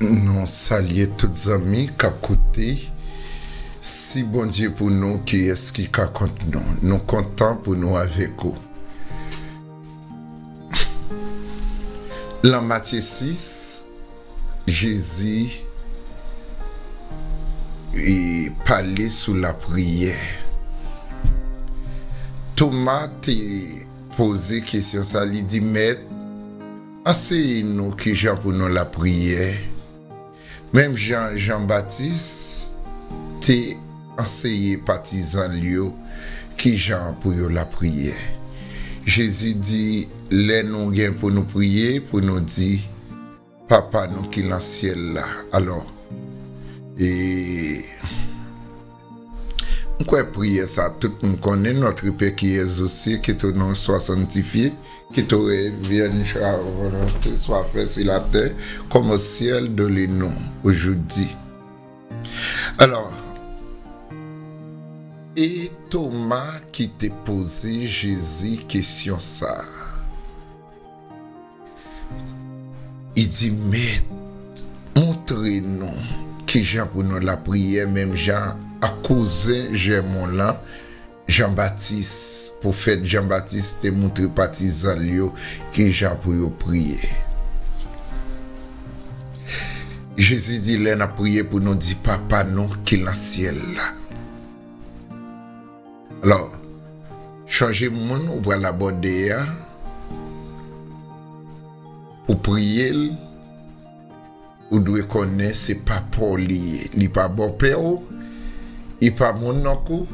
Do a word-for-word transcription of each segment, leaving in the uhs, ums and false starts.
Nou salye tout zanmi k ap koute. Si Bondye pou nou, kiyès ki ka kont nou? Nou kontan pou nou avèk ou. Lan Matye sis, Jezi, e, pale sou lapriyè. Toma te poze kesyon sa, li di, Mèt, anseye nou kijan pou nou lapriyè, menm jan Jan Batis te anseye patizan l yo kijan pou yo lapriyè. Jezi di, lè nou gen pou nou priye, pou nou di, Papa nou ki lan syèl la. Alò, e, m kwè priyè sa tout moun konnen, Notre Père qui es aux cieux, que ton nom soit sanctifié, que ton règne vienne, soit fait sur la terre comme au ciel. Donne-nous aujourd'hui. Alò, e Toma ki te poze Jezi kesyon sa a. Li di, Mèt, montre nou kijan pou nou lapriyè, menm jan a kouzen Jèmon lan, Jan Batis, pwofèt Jan Batis te montre patizan l yo kijan pou yo priye. Jezi di, lè n ap priye, pou nou di, Papa nou ki lan syèl la. Alò, chonje moun ou pral abòde a, ou priye l, ou dwe konnen se papa w li ye. Li pa bòpè w, li pa monnonk ou,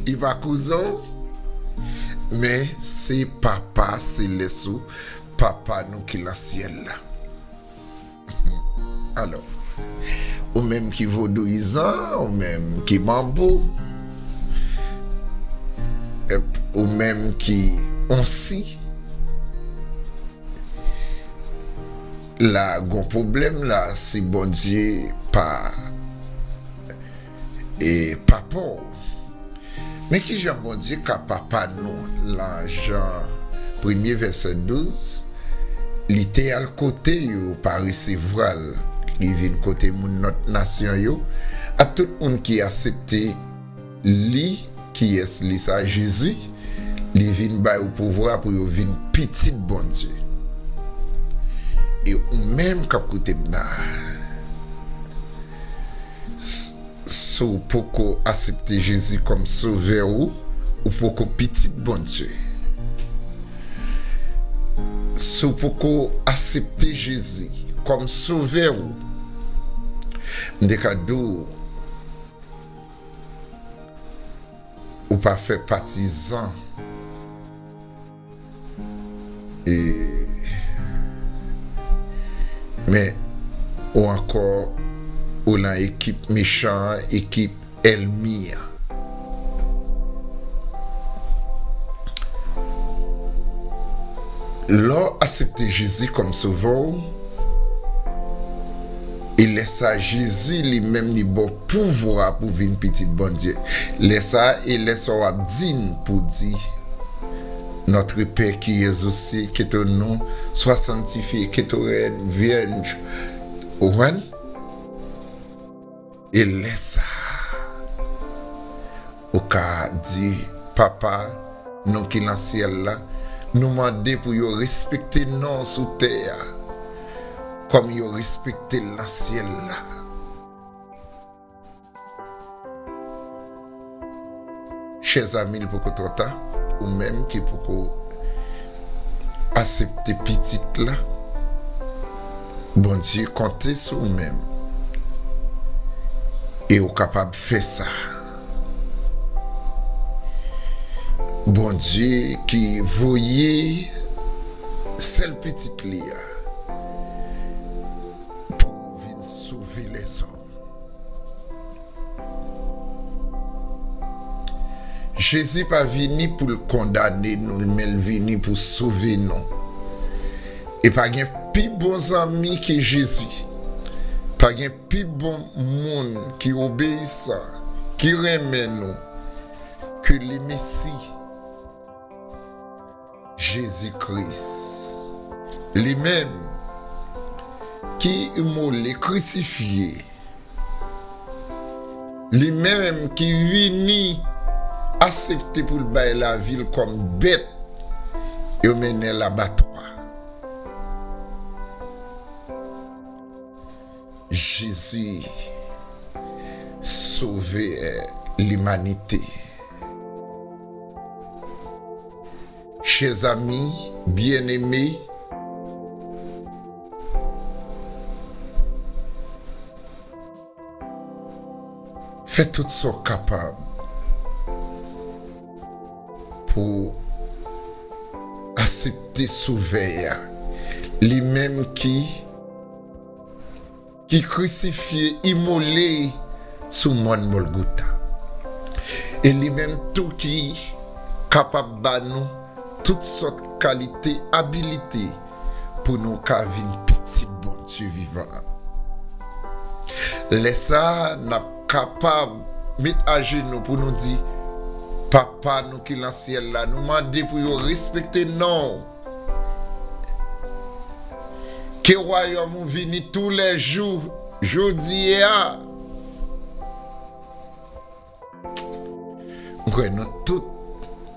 li pa kouzen w, men se Papa selès ou, Papa nou ki lan syèl la. Alò, ou menm ki vodouyizan, ou menm ki manbo, ou menm ki onsi, la gon pwoblèm la, si Bondye pa, e, papa w. Men kijan Bondye ka papa nou? Lan Jan premye vèsè douz, li te al kote yo pa resevwa l, li vin kote moun lòt nasyon yo, ak tout moun ki aksepte li, kiyès li sa, Jezi, li vin ba yo pouvwa pou yo vin pitit Bondye. E ou menm k ap koute m nan, s-, si w poko aksepte Jezi kòm sovè ou, ou poko pitit Bondye. Si w poko aksepte Jezi kòm sovè ou, m te ka di w, ou pa fè patizan. E, men, ou ankò, ou lan ekip mechan an, ekip ènmi an. Lè w aksepte Jezi kòm sovè w, e lè sa Jezi li menm li ba w pouvwa pou vin pitit Bondye. Lè sa, e lè sa w ap di n pou di, Notre Père qui es aux cieux, que ton nom soit sanctifié, que ton règne vienne. Ou konprann? E lè sa a, ou ka di, Papa nou ki lan syèl la, nou mande pou yo respekte non w sou tè a, kòm yo respekte l lan syèl la. Chè zanmi, l poko twò ta, ou menm ki poko aksepte pitit la, Bondye konte sou ou menm. E ou kapab fè sa. Bondye ki voye sèl pitit li a pou vin sove lèzòm. Jezi pa vini pou l kondane nou, men l vini pou sove nou. E pa gen pi bon zanmi ke Jezi. Pa gen pi bon moun ki obeyisan, ki renmen nou, ke Lemesi. Jezi Kris li menm, ki imole, krisifye, li menm ki vini aksepte pou l bay lavi l kòm bèt, yo mennen l abatwa. Jezi, Sovè limanite. Chè zanmi, byeneme, fè tout sa w kapab pou aksepte Sovè a, li menm ki ki krisifye, imole sou mòn Gòlgota. E li menm tou ki kapab ba nou tout sòt kalite abilite pou nou ka vin pitit Bondye vivan an. Lè sa a, n ap kapab met ajenou pou nou di, Papa nou ki nan syèl la, nou mande pou yo respekte non w. Ke wayòm ou vini toulèjou, jodi a. M kwè nou tout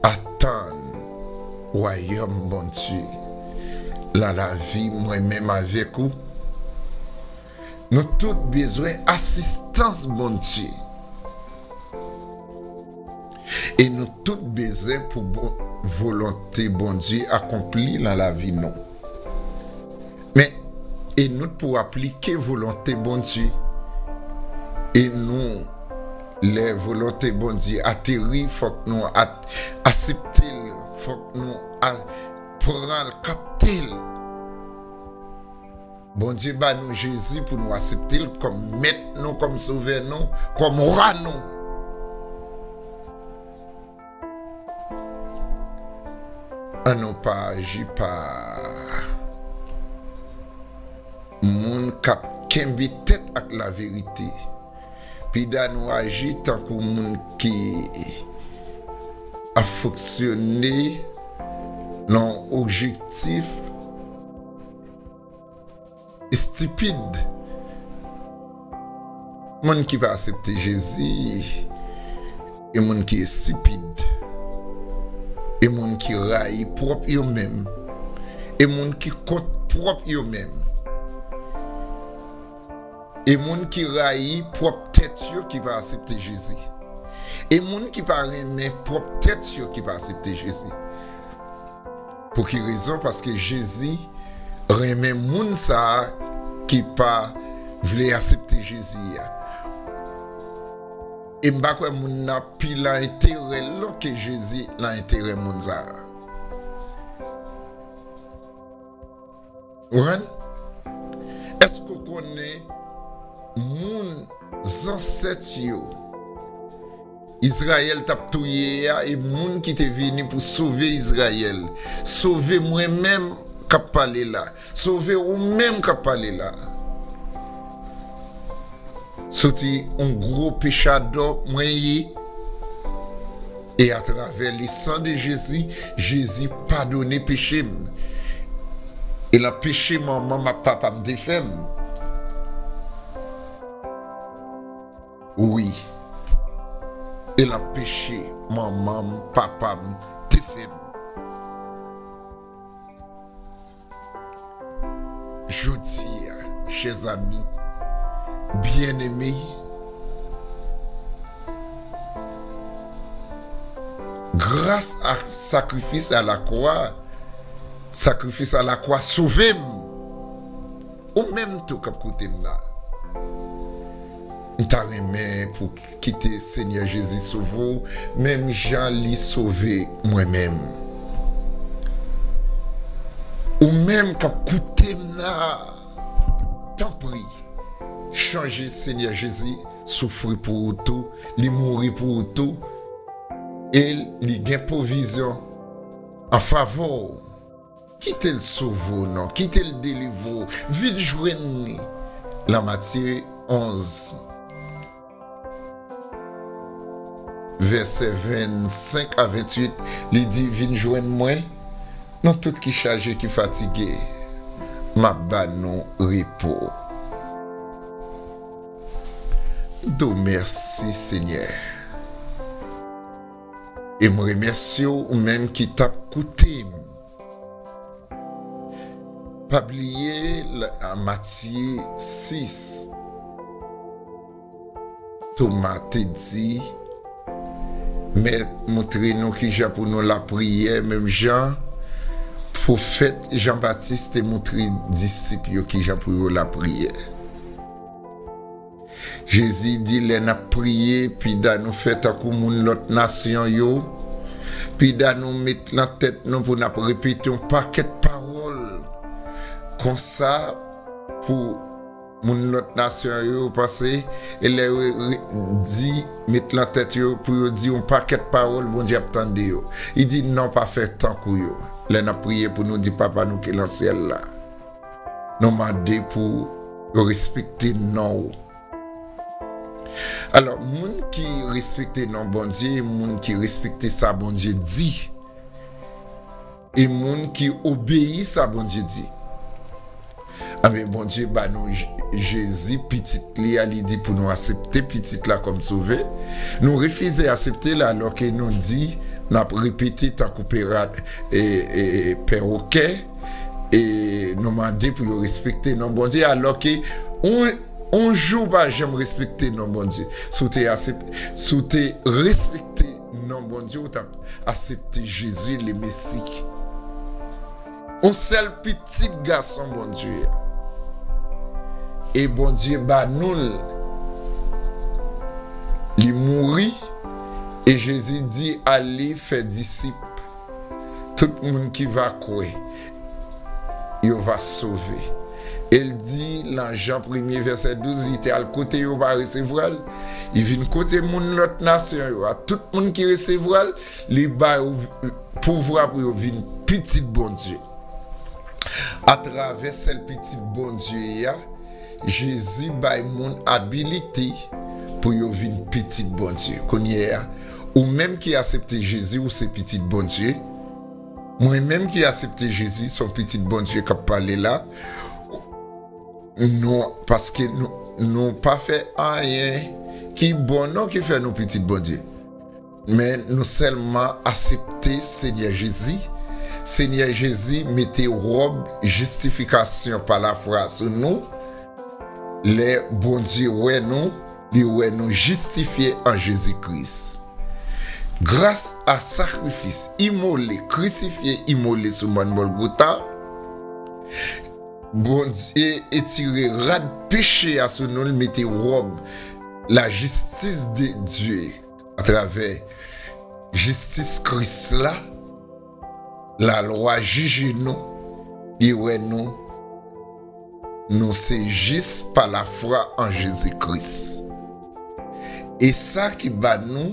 atann wayòm Bondye nan lavi mwen menm avèk ou. Nou tout bezwen asistans Bondye. E nou tout bezwen pou bon, volonte Bondye akonpli nan lavi nou. Men, e nou t pou aplike volonte Bondye. E nou, lè volonte Bondye ateri, fòk nou at-, aksepte l, fòk nou a-, pran l, kapte l. Bondye ba nou Jezi pou nou aksepte l kòm mèt nou, kòm sovè nou, kòm wa nou. An nou pa aji pa moun k ap kenbe tèt ak laverite. Pida nou aji tankou moun ki ap fonksyone nan objektif estipid. Moun ki pa aksepte Jezi, e moun ki estipid, e moun ki rayi pwòp yo menm, e moun ki kont pwòp yo menm, e moun ki rayi pwòp tèt yo ki pa aksepte Jezi, e moun ki pa renmen pwòp tèt yo ki pa aksepte Jezi. Pou ki rezon? Paske Jezi renmen moun sa a ki pa vle aksepte Jezi a. E m pa kwè moun nan pi lan enterè l non ke Jezi lan enterè moun sa a. Ou konprann? Èske w konnen moun zansèt yo Izrayèl t ap touye a, e moun ki te vini pou sove Izrayèl, sove mwen menm k ap pale la, sove ou menm k ap pale la. Soti yon gwo pechadò mwen ye, e atravè le sang de Jésus, Jezi padone peche m. E lan peche manman m ak papa m te fè m. Wi. E lan peche manman m, papa m te fè m. Jodi a, chè zanmi, byeneme, gras a sakrifis a la kwa, sakrifis a la kwa sove m. Ou menm tou k ap koute m la. M ta renmen pou kite Senyè Jezi sove w, menm jan li sove mwen menm. Ou menm k ap koute m la, tanpri, chanje Senyè Jezi soufri pou ou tou, li mouri pou ou tou, e li gen pwovizyon an favè w. Kite l sove w non, kite l delivre w. Vin jwenn li. Lan Matye onz, vèsè vennsenk a venntuit, li di, vin jwenn mwen, nou tout ki chaje, ki fatige, m ap ba nou repo. M di w mèsi, Senyè. E m remèsye w, ou menm ki t ap koute m. Pa bliye, la, Matye sis, Toma te di, Mèt, montre nou kijan pou nou lapriyè, menm jan pwofèt Jan Batis te montre disip yo kijan pou yo lapriyè. Jezi di, lè n ap priye, pida nou fè tankou moun lòt nasyon yo, pida nou met nan tèt nou pou n ap repete yon pakèt pawòl konsa pou moun lòt nasyon yo panse, e lè yo re-, di, met nan tèt yo pou yo di yon pakèt pawòl, Bondye ap tande yo. Li di, non, pa fè tankou yo. Lè n ap priye pou nou di, Papa nou ki nan syèl la, nou mande pou yo respekte non w. Alò, moun ki respekte non Bondye, moun ki respekte sa Bondye di, e moun ki obeyi sa Bondye di. Ebyen, Bondye ba nou Je-, Jezi, pitit li a, li di pou nou aksepte pitit la kòm sovè. Nou refize aksepte l, alòke nou di, n ap repete tankou pera-, e, e, e, pèwokè, e nou mande pou yo respekte non Bondye, alòke yon, yon jou w pa janm respekte non Bondye. Si w te aksep-, si w te respekte non Bondye, ou t ap aksepte Jezi, le Mesi. Yon sèl pitit gason Bondye a. E Bondye ba nou l. Li mouri, e Jezi di, ale fè disip. Tout moun ki va kwè, yo va sove. E l di nan Jan premye vèsè douz, li te al kote yo pa resevwa l. Li vin kote moun lòt nasyon yo a. Tout moun ki resevwa l, li ba yo pouvwa pou yo vin pitit Bondye. Atravè sèl pitit Bondye a, Jezi bay moun abilite pou yo vin pitit Bondye. Kounye a, ou menm ki aksepte Jezi, ou se pitit Bondye. Mwen menm ki aksepte Jezi, se yon pitit Bondye k ap pale la. Nou, paske nou, nou pa fè anyen ki bon non ki fè nou pitit Bondye. Men nou sèlman aksepte Senyè Jezi. Senyè Jezi mete wòb jistifikasyon pa lafwa sou nou. Lè Bondye wè nou, li wè nou jistifye an Jezi Kris. Gras a sakrifis imole, krisifye, imole sou mòn Gòlgota, Bondye etire rad peche a sou nou, l mete wòb lajistis de Dye atravè jistis Kris la. Lalwa jije nou, li wè nou, nou se jis pa lafwa an Jezi Kris. E sa ki ba nou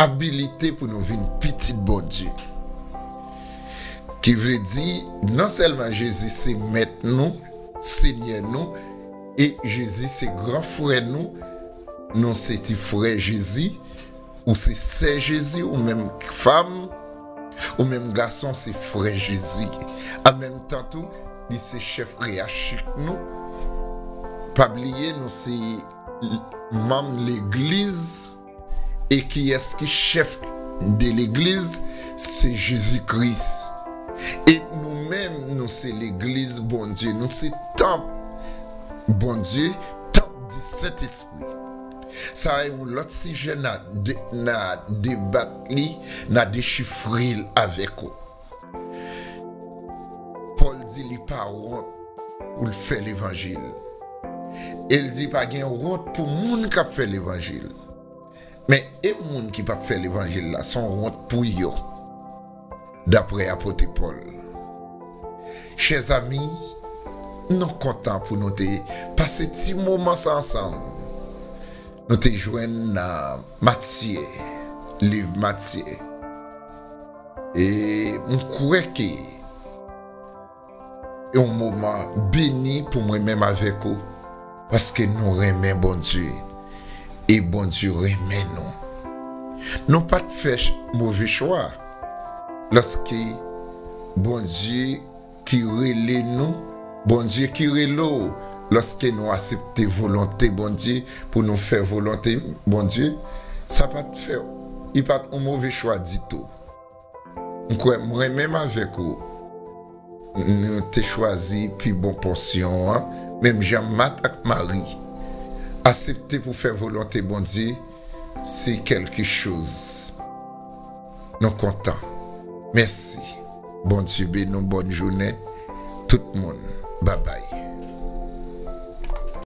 abilite pou nou vin pitit Bondye. Ki vle di, non sèlman Jezi se Mèt nou, Senyè nou, e Jezi se gran frè nou, nou se ti frè Jezi, ou se sè Jezi, ou menm fanm, ou menm gason, se frè Jezi. An menm tan tou, li se chèf reyachik nou. Pa bliye, nou se manm legliz, e kiyès ki chèf de legliz? Se Jezi Kris. E nou menm, nou se legliz Bondye, nou se tanp Bondye, tanp di Sentespri. Sa a yon lòt sijè, n a de-, n a debat li, n a dechifre l avèk ou. Pòl di li pa wont pou l fè levanjil. E l di pa gen wont pou moun k ap fè levanjil. Men e moun ki p ap fè levanjil la, se yon wont pou yo, daprè apot Pòl. Chèzami, nou kontan pou nou te pase ti moman sa ansanm. Nou te jwenn nan Matye, liv Matye. E m kwè ke yon moman beni pou mwen menm avèk ou, paske nou renmen Bondye, e Bondye renmen nou. Nou pa t fè ch-, move chwa, lòske Bondye ki rele nou, Bondye ki rele w, lòske nou aksepte volonte Bondye pou nou fè volonte Bondye, sa pa t fè, li pa t yon move chwa ditou. M kwè mwen menm avèk ou, nou te chwazi pi bon pòsyon an, menm jan Mat ak Mari aksepte pou fè volonte Bondye, se kèlke choz. Nou kontan. Mèsi. Bondye beni w, bòn jounen. Tout moun, babay.